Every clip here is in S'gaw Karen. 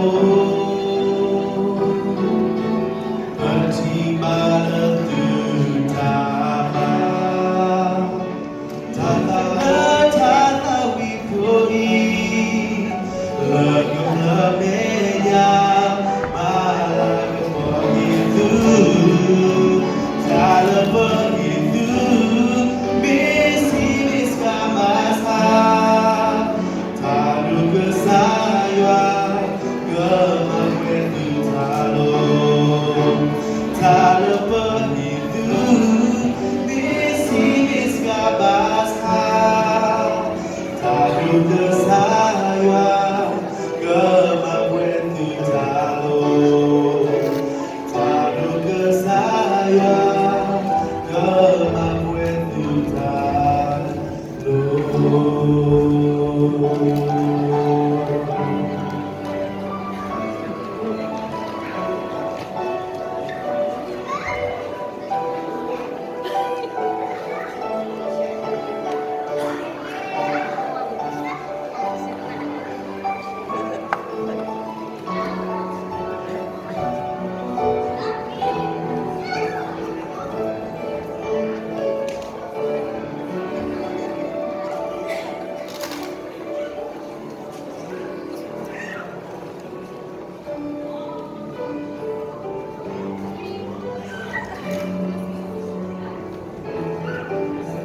ပထံၣ်ဘၣ်လၢသုတၢ်မၤ တၢ်သးလၢတၢ်သးဝံၣ်ဖိအံၤ, လၢကမျၢၢ်မဲာ်ညါ မၤလၤကပီၤက့ၤသု, တၢ်လၢပှဲၤက့ၤသု မ့ၢ်စံးမ့ၢ်စှၤဘၣ်ဆၣ် တၢ်ဒိၣ်ကစၢ်ယွၤ ကမၤပှဲၤသုတၢ်လီၤ. တၢ်လၢပှဲၤက့ၤသု မ့ၢ်စံးမ့ၢ်စှၤဘၣ်ဆၣ် တၢ်ဒိၣ်ကစၢ်ယွၤ ကမၤပှဲၤသုတၢ်လီၤ. တၢ်ဒိၣ်ကစၢ်ယွၤ ကမၤပှဲၤသုတၢ်လီၤ. ဖးတၢ် ဖးတၢ်မၤလိတၢ်ရဲၣ်တၢ်ကျဲၤ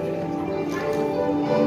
ဒီးတနံၤညါ, စးထီၣ်လ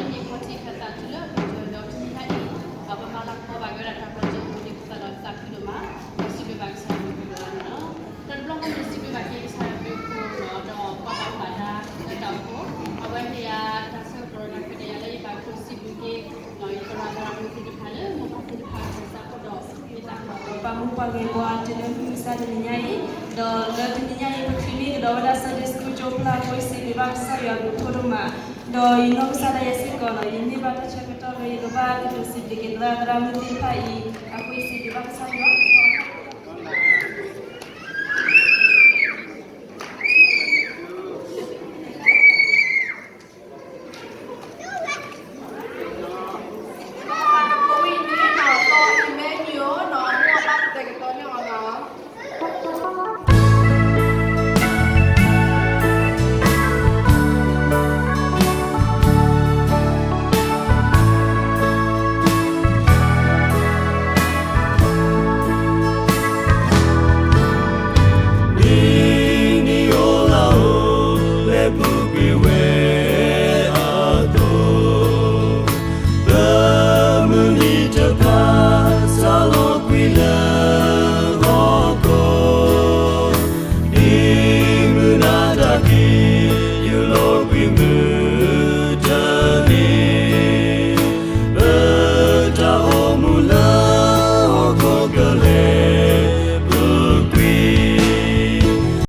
ၢမုၢ်ခီၣ်ထံးခါသးတုၤလၢကတၢၢ်ဒီးတနံၤညါအံၤ, ပမၤလၤကပီၤဘၣ်က့ၤဝဲဒၣ်တၢ်ပျီတၢ်ဖုးဒ်သိးဒီးသးခုဒိၣ်မး, ဒီးစံးဘျုးဘၣ်ကစၢ်ယွၤအဘျုးအဖှိၣ်လီၤ. တၢ်တဘျီဃီန့ၣ် စံးဘျုးဘၣ်က့ၤကစၢ်ယွၤအဘျုးအဖှိၣ်လီၤ, ဒီးပှၤဘၣ်မူဘၣ်ဒါလၢတၢ်အိၣ်ဖှိၣ်, အဝဲဟ့ၣ်ယၤတၢ်ဆၢကတီၢ်ဒီးတၢ်ခွဲးတၢ်ယာ်လၢယဘၣ်ကျိၣ်စံးဘျုးက့ၤ ယသရၣ်သရၣ်မုၣ်သ့ၣ်တဖၣ်လၢမိၢ်ပၢ်သ့ၣ်တဖၣ်အကစၢ်အဃိဒီး မ့ၢ်တၢ်ကီဒီးပာ်မူပှၤဂ့ၤပှၤတုၤလၢမုၢ်မဆါတနံၤညါအံၤ, ဒီးလၢတနံၤညါအံၤ ပချုးန့ၢ်ကဒီးဝဲဒၣ် Sunday School ကၠိဖျါအဃိ ယစံးဘျုးဘၣ်ကစၢ်ယွၤအဘျုးအဖှိၣ်ဒိၣ်မး, ဒီးယနီၢ်ကစၢ်ဒၣ်ယဲစ့ၢ်ကီးလီၤ, ယန့ၢ်ဘၣ်တၢ်ဆၢကတီၢ်လၢယကဘၣ်ကတိၤစံးဘျုးက့ၤ သရၣ်သရၣ်မုၣ်သ့ၣ်တဖၣ်အံၤ, အဃိယစံးဘျုးဘၣ်ကစၢ်ယွၤ